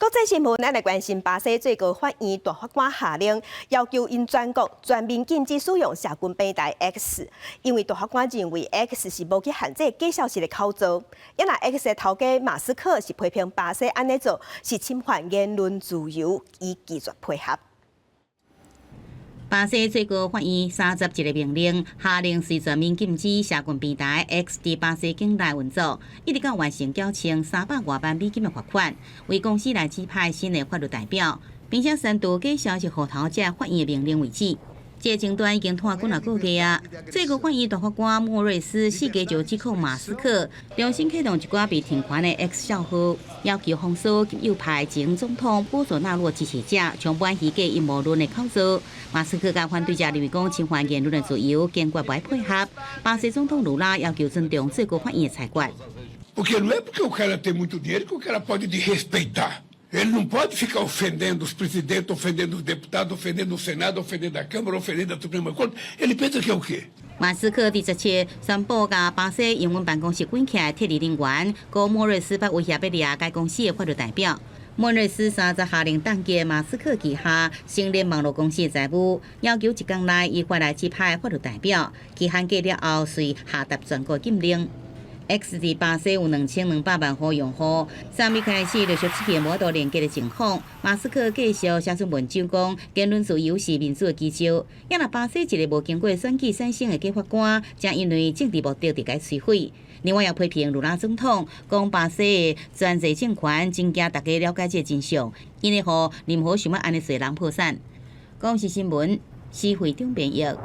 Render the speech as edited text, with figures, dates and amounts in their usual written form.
國際新聞，咱來關心巴西最高法院大法官下令，要求𪜶全國全面禁止使用社群平台 X，因為大法官認為 X 是無去限制假消息的口號。啊若 X 的頭家馬斯克是批評巴西按呢做是侵犯言論自由，伊拒絕配合。巴西最高法院31個命令，下令隨全面禁止社群平台 X 佇巴西境內運作，一直到完成繳清300外萬美金的罰款，為公司來指派新的法律代表，並且刪除假消息號頭這法院的命令為止。這個爭端已經拖幾若個月啊！最高法院大法官莫瑞斯4月就指控馬斯克重新啟動一寡被停權的 X 帳號，要求封鎖極右派前總統波索納洛支持者，充滿虛假陰謀論的口號。馬斯克佮反對者認為講侵犯言論的自由，堅決袂配合。巴西總統盧拉要求尊重最高法院的裁決。 Porque não é porque o cara tem muito dinheiro que o cara pode desrespeitar. Ele não pode ficar ofendendo os presidentes, ofendendo os deputados, ofendendo o Senado, ofendendo a Câmara, ofendendo a Suprema Corte. Ele pensa que é o quê? 馬斯克佇17宣布，共巴西營運辦公室關起來撤離人員，閣莫瑞斯捌威脅欲掠該公司的法律代表。莫瑞斯30下令凍結馬斯克旗下星鏈網絡公司的財務，要求一工內依法來指派法律代表，期限過了後，隨下達全國禁令。X 佇巴西有2200萬戶用戶，3月開始陸續出現無法度連結的情況。馬斯克繼續寫出文章講，言論自由是民主的基石。啊若巴西一個無經過選舉產生的假法官，正因為政治目的佇共摧毀。另外也批評盧拉總統，講巴西的專制政權真驚大家了解這個真相，𪜶會予任何想欲按呢做的人破產。公視新聞，施惠中編譯。